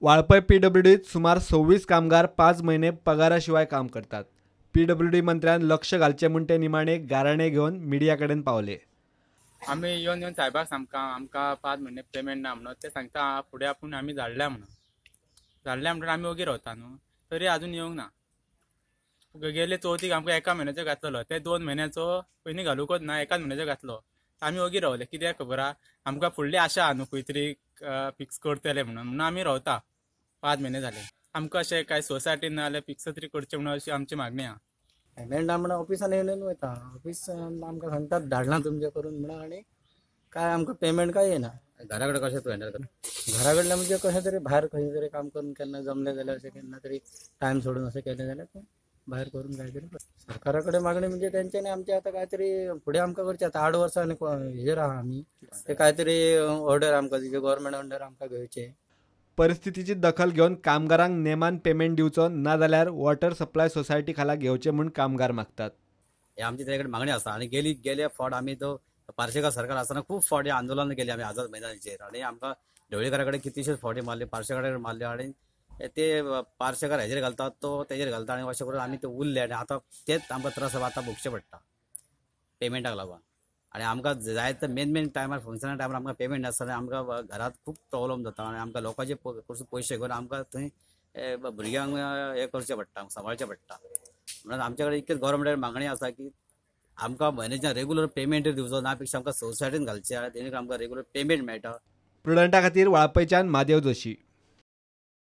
वाळपय पीडब्ल्यूडीत सुमार 26 कामगार 5 म्हयने पगारा शिवाय काम करतात. पीडब्ल्यूडी मंत्र्यान लक्ष घालचें म्हूण ते निमाणे गाराणे घेवन मिडिया कडेन पावले. आमी येवन येवन साहेबाक सामकां आमकां 5 म्हयने पेमेंट ना म्हणून ते सांगता फुडें आपूण आमी धाडल्या म्हणून, धाडल्या म्हणून आमी ओगी रावता न्हू, तरी आजून येवंक ना. गेले चवथीक आमकां एका म्हयन्याचो घातलेलो, ते 2 म्हयन्याचो पयलीं घालूंकच ना, एकाच म्हयन्याचो घातलो. आमी ओगी रावले कित्याक खबर आहा आमकां फुडली आशा आहा न्हू खंय तरी फिक्स करतले म्हणून, म्हणून आमी रावता. 5 म्हयने जाले आमकां अशें कांय सोसायटीन ना जाल्यार फिक्स तरी करचें म्हणून अशी आमची मागणी आहा. पेमेंट ना म्हणून ऑफिसान येवन वयता, ऑफिस आमकां सांगतात धाडलां तुमचें करून म्हणून, आनी काय आमकां पेमेंट काय येना. घरा कडेन कशें तूं हँडल करता? घरा कडल्यान म्हणजे कशें तरी भायर खंय तरी काम करून केन्ना जमलें जाल्यार अशें केन्ना तरी टायम सोडून अशें केलें जाल्यार तें भायर करून काय तरी. सरकारा कडेन मागणी म्हणजे तेंच्यांनी आमचें आतां काय तरी फुडें आमकां करचें. आतां 8 वर्सां आनी हेजेर आहा आमी, ते काय तरी ऑर्डर आमकां दिवचें, गव्हर्मेंट ऑर्डर आमकां घेवचें. परिस्थितीची दखल घेवन कामगारांक नेमान पेमेंट दिवचो ना जाल्यार वॉटर सप्लाय सोसायटी खाला घेवचें म्हूण कामगार मागतात. हे आमची तेजे कडेन मागणी आसा. आनी गेले फावट आमी तो पार्सेकर सरकार आसतना खूब फावटी आंदोलन केली आमी आझाद मैदानाचेर, आनी आमकां ढवळीकारा कडेन कितलीशीच फावटी मारली, पार्सेकरा कडेन मारले, आनी ते पार्सेकर हेजेर घालतात तो तेजेर घालता, आनी अशें करून आमी ते उरले. आनी आतां तेच आमकां त्रास आतां भोगचे पडटा पेमेंटाक लागून. आनी आमकां जाय ते मेन मेन टायमार फंक्शना टायमार आमकां पेमेंट नासतना आमकां घरांत खूब प्रॉब्लम जाता, आनी आमकां लोकांचे पयशे घेवन आमकां थंय भुरग्यांक हें करचें पडटा, सांबाळचें पडटा. म्हणून आमचे कडेन इतकेच गव्हर्मेंटाक मागणी आसा की आमकां म्हयन्याच्या रेगुलर पेमेंट दिवचो ना पेक्षा आमकां सोसायटीन घालचें, तेणे आमकां रेगुलर पेमेंट मेळटा. प्रुडंटा खातीर वाळपयच्यान महादेव जोशी.